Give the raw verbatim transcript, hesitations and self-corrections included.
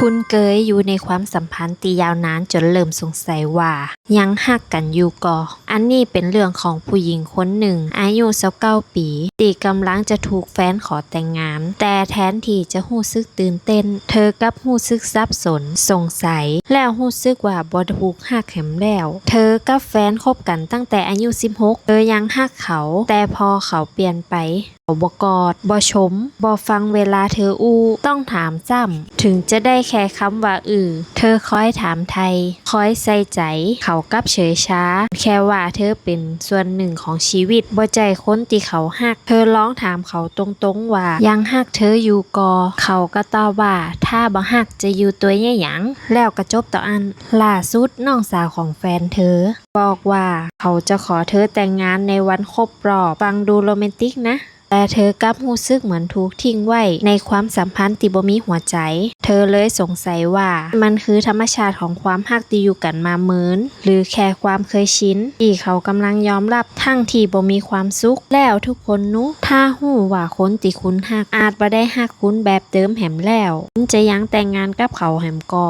คุณเกยอยู่ในความสัมพันธ์ตี้ยาวนานจ๋นเริ่มสงสัยว่ายังฮักกั๋นอยู่ก่อ อันนี้เป๋นเรื่องของผู้หญิงคนนึ่ง อายุซาวเก้าปี๋ ตี้ก่ำลังจะถูกแฟนขอแต่งงาน แต่แทนตี้จะฮู้สึกตื่นเต้น เธอกลับฮู้สึกสับสน สงสัย แล้วฮู้สึกว่าบ่ถูกฮักแหมแล้ว เธอกับแฟนคบกั๋นตั้งแต่อายุสิบหก เธอยังฮักเขา แต่พอเขาเปลี่ยนไป เขาบ่กอด บ่ชม บ่ฟังเวลาเธออู้ ต้องถามซ้ำ เถิงจะได้แค่กำว่า อือ เธอคอยถามไถ่ คอยใส่ใจ๋ เขากลับเฉยชา แค่ว่าเธอเป๋นส่วนนึ่งของจีวิต บ่ใจ้คนตี้เขาฮัก เธอลองถามเขาตรงๆ ว่ายังฮักเธออยู่ก่อ เขาก็ตอบว่า ถ้าบ่ฮักจะอยู่ตวยเยียะหยัง แล้วก็จบเต้าอั้น ล่าสุดน้องสาวของแฟนเธอบอกว่าเขาจะขอเธอแต่งงานในวันครบรอบ ฟังดูโรแมนติกนะ แต่เธอกลับฮู้สึกเหมือนถูกทิ้งไว้ในความสัมพันธ์ตี้บ่มีหัวใจ๋ เธอเลยสงสัยว่ามันคือธรรมชาติของความฮักตี้อยู่กั๋นมาเมิน หรือแค่ความเคยชินตี้เขาก่ำลังยอมรับ ทั้งตี้บ่มีความสุข แล้วทุกคนนุ ถ้าฮู้ว่าคนตี้คุณฮักอาจบ่ได้ฮักคุณแบบเดิมแหมแล้ว คุณจะยังแต่งงานกับเขาแหมก่อ